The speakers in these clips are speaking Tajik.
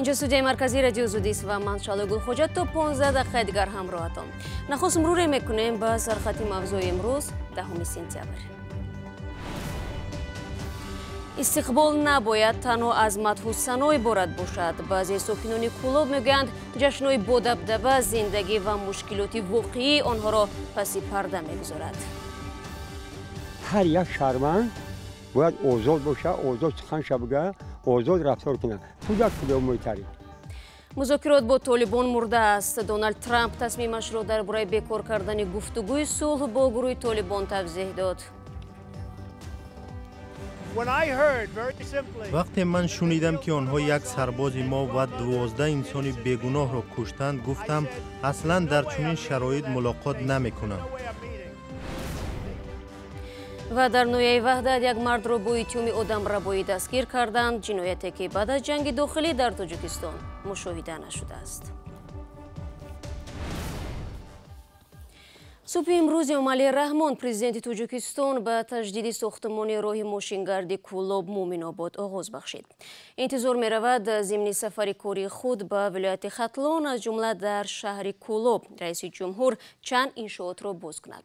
Инҷо студияи марказии радио Озодист ва ман Шаҳло Гулхоҷа то 15 дақиқаи дигар ҳамроҳатон. Нахуст муруре мекунем ба сархати мавзӯи имрӯз, 10 сентябр. Истиқбол набояд танҳо аз мадҳу сано иборат бошад. Баъзе сокинони Кӯлоб мегӯянд, ҷашнҳои бодабдаба зиндагӣ ва мушкилоти воқеии онҳоро паси парда мегузорад. Ҳар як шаҳрванд бояд озод бошад, озод сухан бигӯяд, озод рафтор кунад. Кӯдак кӯдак муҳимтарин. Музокирот бо Толибон мурдааст. Доналд Трамп тасмимашро дар бораи бекор кардани гуфтугӯи сулҳ бо гурӯҳи Толибон тавзеҳ дод. Вақте ман шунидам, ки онҳо як сарбози мо ва 12 инсони бегуноҳро куштанд, гуфтам, аслан дар чунин шароит мулоқот намекунам. Ва дар ноҳияи Ваҳдат як мардро бо иттиҳоми одамрабоӣ дастгир карданд, ҷинояте ки баъд аз ҷанги дохилӣ дар Тоҷикистон мушоҳида нашудааст. Субҳи имрӯз Эмомалӣ Раҳмон, президенти Тоҷикистон, ба таҷдиди сохтмони роҳи мошингарди Кӯлоб Муъминобод оғоз бахшид. Интизор меравад, зимни сафари кории худ ба вилояти Хатлон, аз ҷумла дар шаҳри Кӯлоб, раиси ҷумҳур чанд иншоотро боз кунад.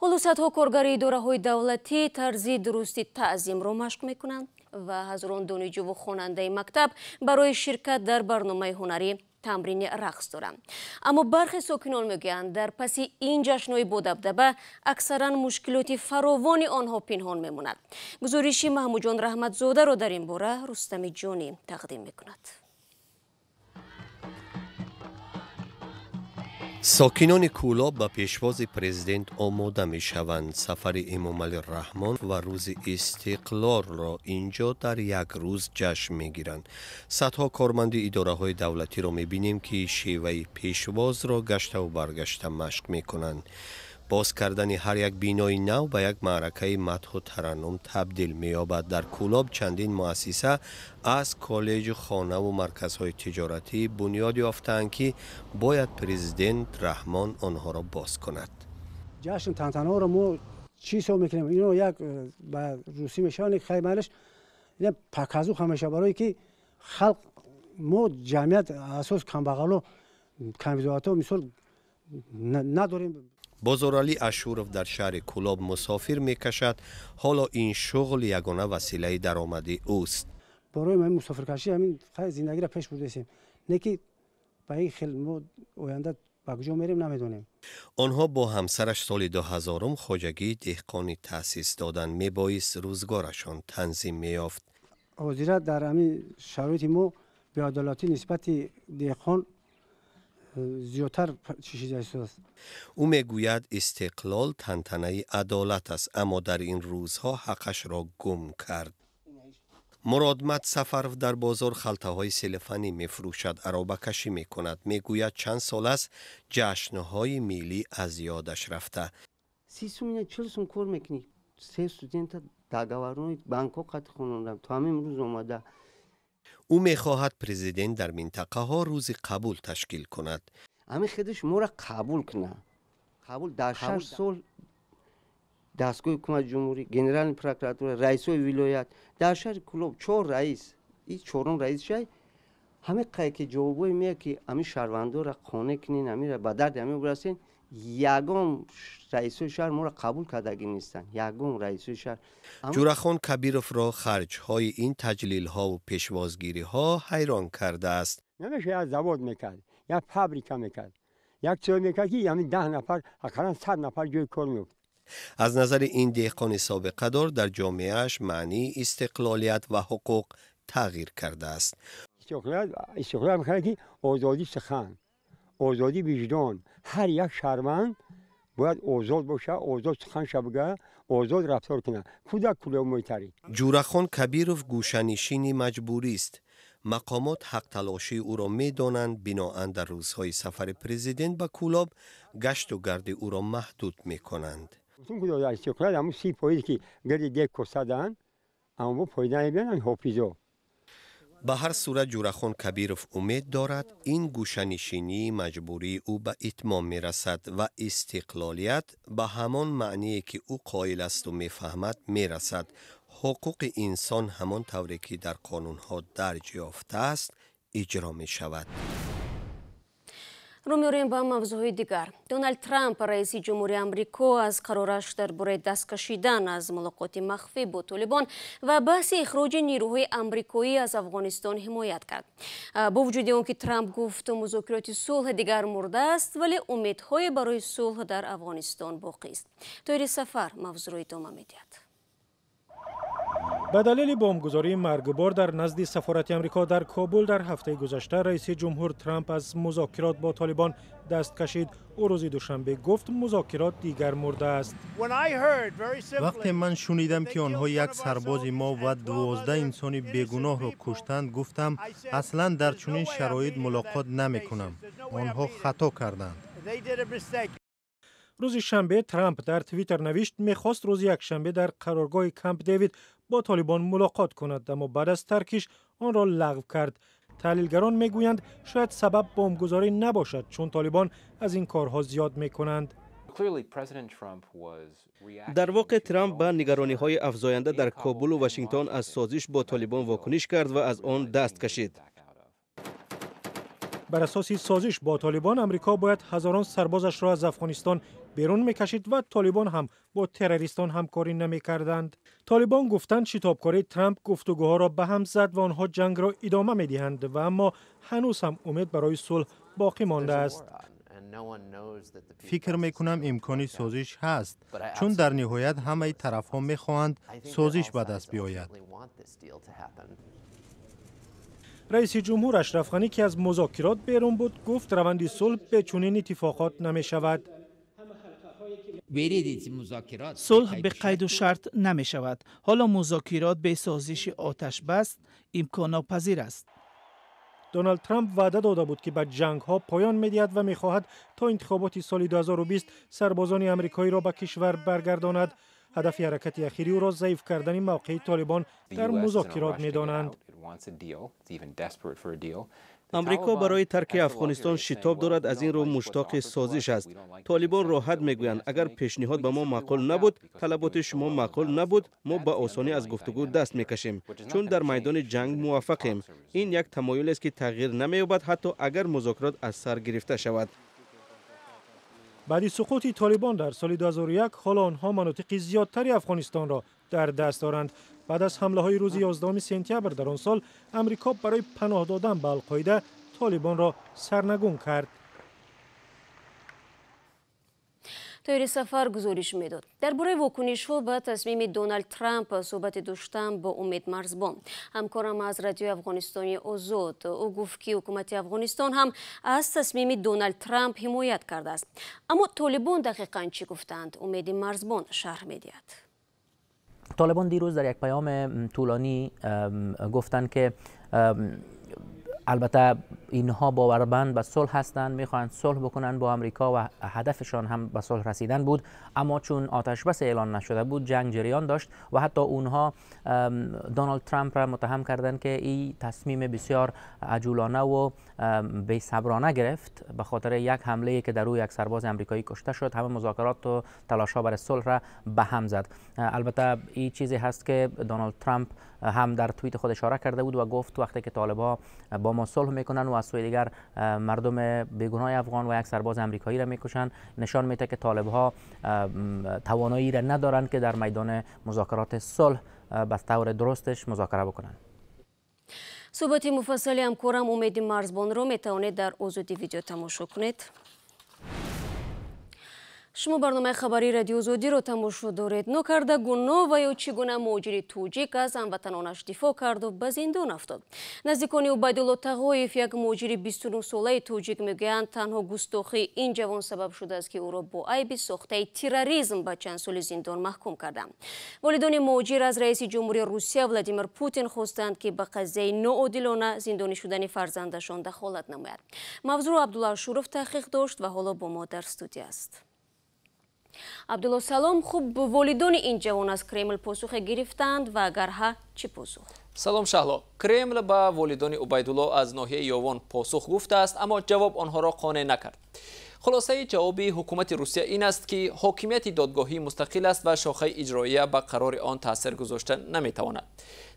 Ҳоло садҳо коргари идораҳои давлатӣ тарзи дурусти таъзимро машқ мекунанд ва ҳазорон донишҷӯву хонандаи мактаб барои ширкат дар барномаи ҳунарӣ тамрини рақс доранд. Аммо бархе сокинон мегӯянд, дар паси ин ҷашнҳои бодабдаба аксаран мушкилоти фаровони онҳо пинҳон мемонад. Гузориши Маҳмудҷон Раҳматзодаро дар ин бора Рустами Ҷонӣ тақдим мекунад. Сокинони Кӯлоб ба пешвози президент омода мешаванд. Сафари Эмомалӣ Раҳмон ва рӯзи истиқлолро инҷо дар як рӯз ҷашн мегиранд. Садҳо корманди идораҳои давлатиро мебинем, ки шеваи пешвозро гаштаву баргашта машқ мекунанд. Боз кардани ҳар як бинои нав ба як маъракаи мадҳу тараннум табдил меёбад. Дар Кӯлоб чандин муассиса аз коллеҷу хонаву марказҳои тиҷоратӣ бунёд ёфтаанд, ки бояд президент Раҳмон онҳоро боз кунад. Ҷашн тантанаҳоро мо чӣ ҳисоб мекунем? Ино як ба русӣ мешавад, хаймалаш паказуха мешавад, барое ки халқ мо ҷамъият асос камбағало камбизоатҳо мисол надорем. Бозоралӣ Ашуров дар шаҳри Кӯлоб мусофир мекашад. Ҳоло ин шуғл ягона василаи даромади ӯст. Барои ҳамин мусофиркашӣ ҳамин зиндагиро пеш бурдасем, не ки ба ин хел мо оянда ба куҷо мерем намедонем. Онҳо бо ҳамсараш соли 2000 хоҷагии деҳқонӣ таъсис доданд. Мебоист рӯзгорашон танзим меёфт. Ҳозира дар ҳамин шароити мо беадолатӣ нисбати деҳқон зиёдтар чишида истодааст. Ӯ мегӯяд, истиқлол тантанаи адолат аст, аммо дар ин рӯзҳо ҳаққашро гум кард. Муродмат Сафаров дар бозор халтаҳои селефанӣ мефурӯшад, аробакашӣ мекунад. Мегӯяд, чанд сол аст ҷашнҳои миллӣ аз ёдаш рафта. 30 сум ина 40 сум кор мекунӣ. Се студента договорҳои банкҳо қатъ хонондам, то ҳамин рӯз омада. Ӯ мехоҳад президент дар минтақаҳо рӯзи қабул ташкил кунад. Ҳамин худаш моро қабул кунад. Қабул дар 6 сол дастгоҳи ҳукумати ҷумҳурӣ, генеральный прокуратура, раисҳои вилоят, дар шаҳри Кӯлоб 4 раис, и чорум раис шай, ҳамин қае ки ҷавобҳое меяд, ки ҳамин шаҳрвандоро қонеъ кунен, ҳаминро ба дарди ҳамин бирасен, ягон раисҳои шаҳр моро қабул кардагӣ нестанд. Ягон раисҳои шаҳр. Ҷурахон Кабировро харҷҳои ин таҷлилҳову пешвозгириҳо ҳайрон кардааст. Намеша як завод мекард, як фабрика мекард, як чиз мекард, ки ҳамин 10 нафар, ақаллан 100 нафар ҷои кор меёфт. Аз назари ин деҳқони собиқадор дар ҷомеааш маънии истиқлолият ва ҳуқуқ тағйир кардааст. Истиқлолият мехоҳад, ки озодии сухан, озодии виҷдон. Ҳар як шаҳрванд бояд озод бошад, озод сухан бигӯяд, озод рафтор кунад. Кӯдак кӯдак муҳимтарин. Ҷурахон Кабиров гӯшанишини маҷбурист. Мақомот ҳақталошии ӯро медонанд, биноан дар рӯзҳои сафари президент ба Кӯлоб гашту гарди ӯро маҳдуд мекунанд. Истиқлолият ҳамун 30 фоиз ки гирди дег косаданд, аммо фоида намебинанд ҳофизо. Ба ҳар сурат Ҷурахон Кабиров умед дорад, ин гӯшанишинии маҷбурии ӯ ба итмом мерасад ва истиқлолият ба ҳамон маъние ки ӯ қоил асту мефаҳмад мерасад. Ҳуқуқи инсон ҳамон тавре ки дар қонунҳо дарҷ ёфтааст иҷро мешавад. Рӯ меорем ба мавзӯъҳои дигар. Доналд Трамп, раиси ҷумҳури Амрико, аз қарораш дар бораи даст кашидан аз мулоқоти махфӣ бо Толибон ва баҳси ихроҷи нирӯҳои амрикоӣ аз Афғонистон ҳимоят кард. Бо вуҷуди он ки Трамп гуфт, музокироти сулҳ дигар мурдааст, вале умедҳое барои сулҳ дар Афғонистон боқист. Тоҳири Сафар мавзӯъро идома медиҳад. Ба далели бомбгузории маргбор дар назди сафорати Амрико дар Кобул дар ҳафтаи гузашта, раиси ҷумҳур Трамп аз музокирот бо Толибон даст кашид. Ӯ рӯзи душанбе гуфт, музокирот дигар мурдааст. Вақте ман шунидам, ки онҳо як сарбози мо ва 12 инсони бегуноҳро куштанд, гуфтам, аслан дар чунин шароит мулоқот намекунам. Онҳо хато карданд. Рӯзи шанбе Трамп дар Твиттер навишт, мехост рӯзи якшанбе дар қароргоҳи Камп Дэвид бо Толибон мулоқот кунад, аммо баъд аз таркиш онро лағв кард. Таҳлилгарон мегӯянд, шояд сабаб бомбгузорӣ набошад, чун Толибон аз ин корҳо зиёд мекунанд. Дар воқеъ, Трамп ба нигарониҳои афзоянда дар Кобулу Вашингтон аз созиш бо Толибон вокуниш кард ва аз он даст кашид. Бар асоси созиш бо Толибон, Амрико бояд ҳазорон сарбозашро аз Афғонистон берун мекашид ва Толибон ҳам бо террористон ҳамкорӣ намекарданд. Толибон гуфтанд, шитобкории Трамп гуфтугӯҳоро ба ҳам зад ва онҳо ҷангро идома медиҳанд ва аммо ҳанӯз ҳам умед барои сулҳ боқӣ мондааст. Фикр мекунам, имкони созиш ҳаст, чун дар ниҳоят ҳамаи тарафҳо мехоҳанд созиш ба даст биёяд. Раиси ҷумҳур Ашраф Ғанӣ, ки аз музокирот берун буд, гуфт, раванди сулҳ бе чунин иттифоқот намешавад. Сулҳ бе қайду шарт намешавад. Ҳоло музокирот бе созиши оташбаст имконнопазир аст. Доналд Трамп ваъда дода буд, ки ба ҷангҳо поён медиҳад ва мехоҳад то интихоботи соли 2020 сарбозони амрикоиро ба кишвар баргардонад. Ҳадафи ҳаракати ахири ӯро заиф кардани мавқеи Толибон дар музокирот медонанд. Амрико барои тарки Афғонистон шитоб дорад, аз ин рӯ муштоқи созиш аст. Толибон роҳат мегӯянд, агар пешниҳод ба мо маъқул набуд, талаботи шумо маъқул набуд, мо ба осонӣ аз гуфтугӯ даст мекашем, чун дар майдони ҷанг муваффақем. Ин як тамоюлест, ки тағйир намеёбад, ҳатто агар музокирот аз сар гирифта шавад. Баъди суқути Толибон дар соли 2001, ҳоло онҳо манотиқи зиёдтари Афғонистонро дар даст доранд. Баъд аз ҳамлаҳои рӯзи 11 сентябр дар он сол, Амрико барои паноҳ додан ба Алқоида Толибонро сарнагун кард. Тоҳири Сафар гузориш медод. Дар бораи вокунишҳо ба тасмими Доналд Трамп суҳбати доштам бо Умед Марзбон, ҳамкорам аз Радиои Афғонистони Озод. Ӯ гуфт, ки ҳукумати Афғонистон ҳам аз тасмими Доналд Трамп ҳимоят кардааст. Аммо Толибон дақиқан чӣ гуфтанд, Умеди Марзбон шарҳ медиҳад. طالبان دیروز در یک پیام طولانی گفتند که البته اینها باورمند به صلح هستند، میخواهند صلح بکنند با امریکا و هدفشان هم به صلح رسیدن بود، اما چون آتش بس اعلان نشده بود، جنگ جریان داشت و حتی اونها دونالد ترامپ را متهم کردند که این تصمیم بسیار عجولانه و بی‌صبرانه گرفت. به خاطر یک حمله که در او یک سرباز امریکایی کشته شد، همه مذاکرات و تلاش‌ها برای صلح را به هم زد. البته این چیزی هست که دونالد ترامپ هم در توییت خود اشاره کرده بود و گفت وقتی که طالبان با ما صلح میکنن و از سوی دیگر مردم بیگناه افغان و یک سرباز امریکایی را میکشن، نشان میده که طالبها توانایی را ندارند که در میدان مذاکرات صلح به طور درستش مذاکره بکنن. суҳбати муфассали ҳамкорам Умеди Марзбонро метавонед дар Озоди Видео тамошо кунед. Шумо барномаи хабарии Радио Озодиро тамошо доред. Нокарда гуноҳ ва ё чӣ гуна муҳоҷири тоҷик аз ҳамватанонаш дифоъ карду ба зиндон афтод? Наздикони Убайдулло Тағоев, як муҳоҷири 29-солаи тоҷик, мегӯянд, танҳо густохии ин ҷавон сабаб шудааст, ки ӯро бо айби сохтаи терроризм ба чанд соли зиндон маҳкум карданд. Волидони муҳоҷир аз раиси ҷумҳури Русия Владимир Путин хостанд, ки ба қазияи ноодилона зиндонӣ шудани фарзандашон дахолат намояд. Мавзӯъро Абдулло Ашуров таҳқиқ дошт ва ҳоло бо мо дар студия аст. Абдулло, салом. Хуб, волидони ин ҷавон аз Кремл посухе гирифтанд ва агар ҳа, чӣ посух? Салом, Шаҳло. Кремл ба волидони Убайдулло аз ноҳияи Ёвон посух гуфтааст, аммо ҷавоб онҳоро қонеъ накард. Хулосаи ҷавоби ҳукумати Русия ин аст, ки ҳокимияти додгоҳӣ мустақил аст ва шохаи иҷроия ба қарори он таъсир гузошта наметавонад.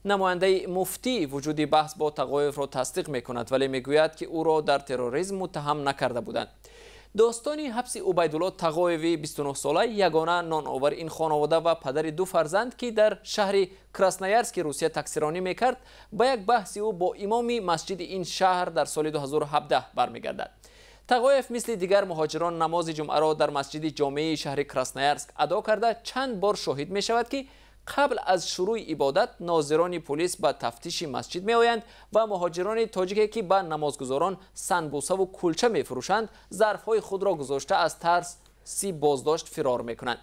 Намояндаи муфтӣ вуҷуди баҳс бо Тағоевро тасдиқ мекунад, вале мегӯяд, ки ӯро дар терроризм муттаҳам накарда буданд. Достони ҳабси Убайдулло Тағоеви 29-сола, ягона ноновари ин хонавода ва падари ду фарзанд, ки дар шаҳри Красноярски Русия таксиронӣ мекард, ба як баҳси ӯ бо имоми масҷиди ин шаҳр дар соли 2017 бармегардад. Тағоев мисли дигар муҳоҷирон намози ҷумъаро дар масҷиди ҷомеаи шаҳри Красноярск адо карда, чанд бор шоҳид мешавад, ки қабл аз шурӯи ибодат нозирони полис ба тафтиши масҷид меоянд ва муҳоҷирони тоҷике, ки ба намозгузорон санбусаву кулча мефурӯшанд, зарфҳои худро гузошта аз тарси боздошт фирор мекунанд.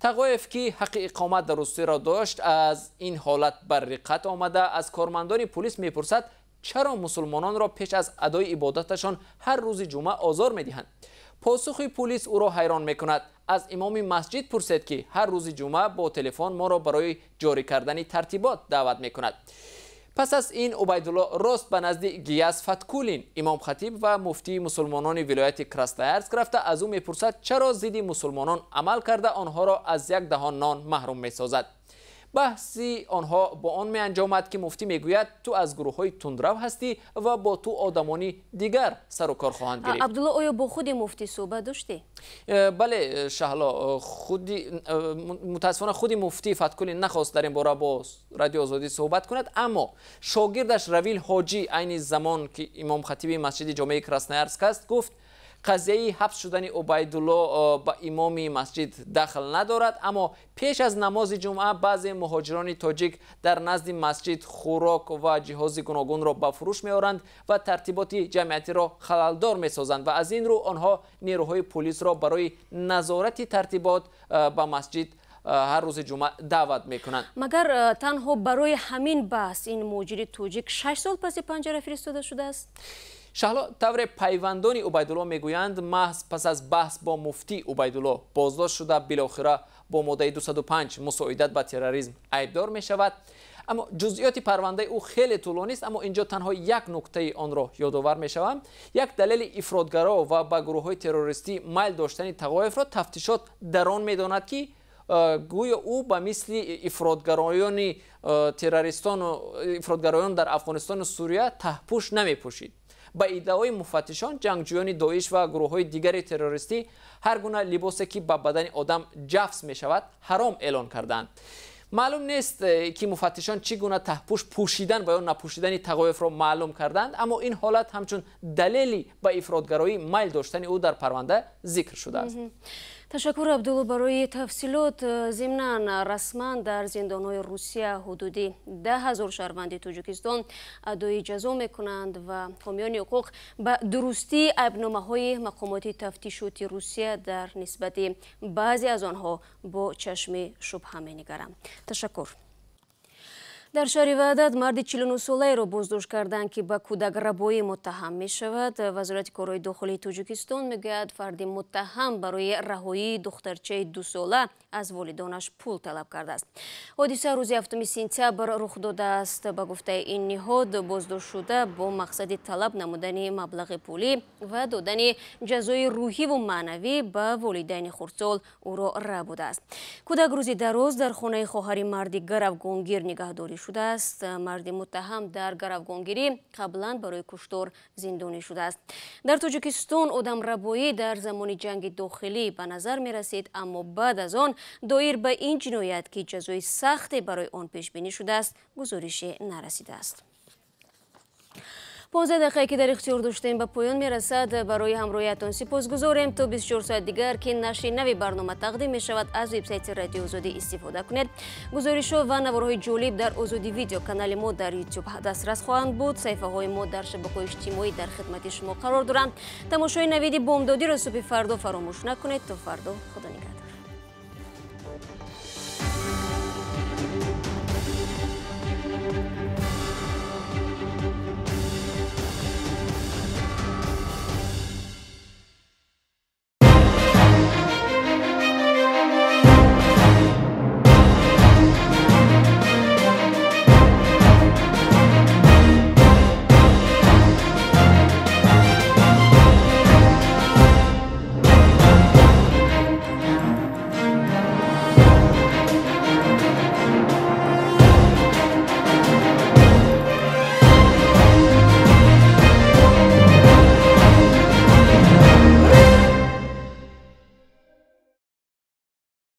Тағоев, ки ҳаққи иқомат дар Русияро дошт, аз ин ҳолат бар риққат омада, аз кормандони полис мепурсад, чаро мусулмононро пеш аз адои ибодаташон ҳар рӯзи ҷумъа озор медиҳанд. Посухи полис ӯро ҳайрон мекунад. Аз имоми масҷид пурсед, ки ҳар рӯзи ҷумъа бо телефон моро барои ҷорӣ кардани тартибот даъват мекунад. Пас аз ин Убайдулло рост ба назди Гияс Фаткулин, имомхатиб ва муфтии мусулмонони вилояти Красноярск рафта, аз ӯ мепурсад, чаро зидди мусулмонон амал карда, онҳоро аз як даҳон нон маҳрум месозад. Баҳси онҳо бо он меанҷомад, ки муфтӣ мегӯяд, ту аз гурӯҳҳои тундрав ҳастӣ ва бо ту одамони дигар сару кор хоҳанд гирифт. Абдулло, оё бо худи муфтӣ суҳбат доштӣ? Бале, Шаҳло, мутаассифона худи муфтӣ Фаткулин нахост дар ин бора бо Радио Озодӣ суҳбат кунад, аммо шогирдаш Равил Ҳоҷӣ, айни замон ки имомхатиби масҷиди ҷомеаи Красноярск аст, гуфт, қазияи ҳабс шудани Убайдулло ба имоми масҷид дахл надорад, аммо пеш аз намози ҷумъа баъзе муҳоҷирони тоҷик дар назди масҷид хӯрок ва ҷиҳози гуногунро ба фурӯш меоранд ва тартиботи ҷамъиятиро халалдор месозанд ва аз ин рӯ онҳо нерӯҳои полисро барои назорати тартибот ба масҷид ҳар рӯзи ҷумъа даъват мекунанд. Магар танҳо барои ҳамин баҳс ин муҳоҷири тоҷик 6 сол паси панҷара фиристода шудааст? Шаҳло, тавре пайвандони Убайдулло мегӯянд, маҳз пас аз баҳс бо муфтӣ Убайдулло боздошт шуда, билохира бо моддаи 205 мусоидат ба терроризм айбдор мешавад. Аммо ҷузъиёти парвандаи ӯ хеле тӯлонист, аммо инҷо танҳо як нуктаи онро ёдовар мешавам. Як далели ифротгаро ва ба гурӯҳҳои террористӣ майл доштани Тағоевро тафтишот дар он медонад, ки гӯё ӯ ба мисли ифротгароёни террористону ифротгароён дар Афғонистону Сурия таҳпӯш намепӯшид. Ба иддаои муфаттишон, ҷангҷӯёни Доиш ва гурӯҳҳои дигари террористӣ ҳар гуна либосе, ки ба бадани одам ҷафс мешавад, ҳаром эълон карданд. Маълум нест, ки муфаттишон чӣ гуна таҳпӯш пӯшидан ва ё напӯшидани Тағоевро маълум карданд, аммо ин ҳолат ҳамчун далели ба ифротгароӣ майл доштани ӯ дар парванда зикр шудааст. Ташаккур, Абдулло, барои тафсилот. Зимнан, расман дар зиндонҳои Русия ҳудуди 10 000 шаҳрванди Тоҷикистон адои ҷазо мекунанд ва ҳомиёни ҳуқуқ ба дурустии айбномаҳои мақомоти тафтишоти Русия дар нисбати баъзе аз онҳо бо чашми шубҳа менигаранд. Ташаккур. Дар шаҳри Ваҳдат марди 49-солаеро боздошт карданд, ки ба кӯдакрабоӣ муттаҳам мешавад. Вазорати корҳои дохилии Тоҷикистон мегӯяд, фарди муттаҳам барои раҳоии духтарчаи 2-сола аз волидонаш пул талаб кардааст. Ҳодиса рӯзи 7 сентябр рух додааст. Ба гуфтаи ин ниҳод, боздоштшуда бо мақсади талаб намудани маблағи пулӣ ва додани ҷазои рӯҳиву маънавӣ ба волидайни хурдсол ӯро рабудааст. Кӯдак рӯзи дароз дар хонаи хоҳари марди гаравгонгир нигаҳдорӣ шудааст. Марди муттаҳам дар гаравгонгирӣ қаблан барои куштор зиндонӣ шудааст. Дар Тоҷикистон одамрабоӣ дар замони ҷанги дохилӣ ба назар мерасид, аммо баъд аз он доир ба ин ҷиноят, ки ҷазои сахте барои он пешбинӣ шудааст, гузорише нарасидааст. 15 дақиқае, ки дар ихтиёр доштем, ба поён мерасад. Барои ҳамроҳиятон сипосгузорем. То 24 соат дигар, ки нашри нави барнома тақдим мешавад, аз вебсайти Радио Озодӣ истифода кунед. Гузоришҳо ва наворҳои ҷолиб дар Озодӣ Видео, канали мо дар Ютуб дастрас хоҳанд буд. Саҳифаҳои мо дар шабакаҳои иҷтимоӣ дар хидмати шумо қарор доранд. Тамошои Навиди бомдодиро субҳи фардо фаромӯш накунед. То фардо, худо нигаҳдор.